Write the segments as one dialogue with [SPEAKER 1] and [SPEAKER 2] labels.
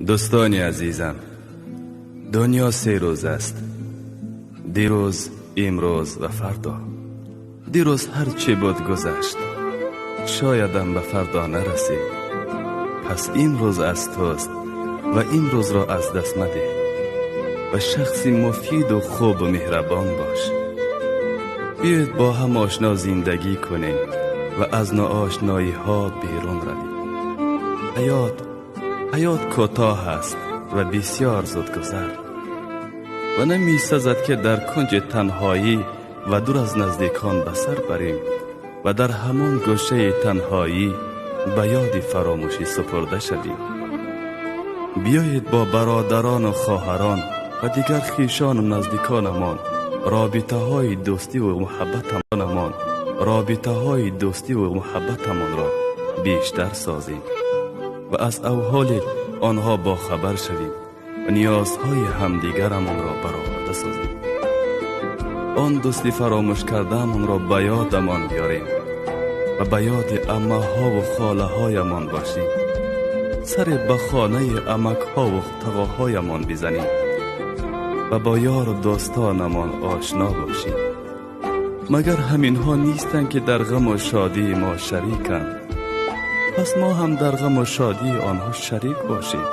[SPEAKER 1] Дӯстони азизам, дунё се рӯз аст: дирӯз, имрӯз ва фардо. Дирӯз ҳар чӣ буд, гузашт, шоядам ба фардо нарасӣ. Пас имрӯз аз туст ва имрӯзро аз даст мадеҳ ва шахси муфиду хубу меҳрабон бош. Биёед, бо ҳам ошно зиндагӣ кунем ва аз ноошноиҳо берун равем. Ҳаёт кӯтоҳ аст ва бисёр зудгузар ва намесазад, ки дар кунҷи танҳоӣ ва дур аз наздикон ба сар барем ва дар ҳамон гӯшаи танҳоӣ ба ёди фаромӯшӣ супурда шавем. Биёед, бо бародарону хоҳарон ва дигар хешону наздиконамон робитаҳои дӯстиву муҳаббатамонро бештар созем ва аз аҳволи онҳо бохабар шавем ва ниёзҳои ҳамдигарамонро бароварда созем. Он дӯсти фаромӯш кардаамонро ба ёдамон биёрем ва ба ёди аммаҳову холаҳоямон бошем. Саре ба хонаи амакҳову тағоҳоямон бизанем ва бо ёру дӯстонамон ошно бошем. Магар ҳаминҳо нестанд, ки дар ғаму шодии мо шариканд? Пас мо ҳам дар ғаму шодии онҳо шарик бошем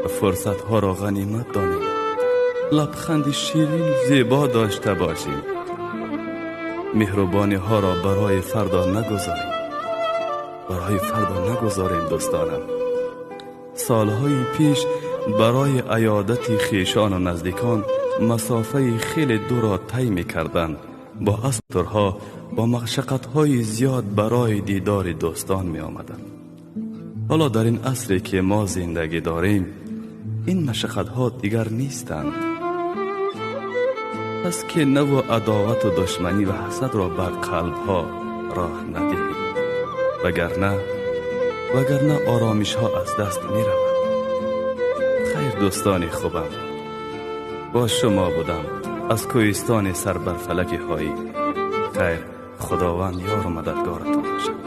[SPEAKER 1] ва фурсатҳоро ғанимат донем, лабханди ширину зебо дошта бошем. Меҳрубониҳоро барои фардо нагузорем, барои фардо нагузорем, дӯстонам. Солҳои пеш барои иёдати хешону наздикон масофаи хеле дурро тай мекарданд. Бо аспҳо, бо машаққатҳои зиёд барои дидори дӯстон меомаданд. Ҳоло, дар ин асре ки мо зиндагӣ дорем, ин машаққатҳо дигар нестанд. Пас кинаву адовату душманӣ ва ҳасадро бар қалбҳо роҳ надиҳед, вагарна оромишҳо аз даст мераванд. Хайр, дӯстони хубам, бо шумо будам аз кӯҳистони сарбарфалаки Ҳоӣ. Хайр, Худованд ёру мададгоратон бошад.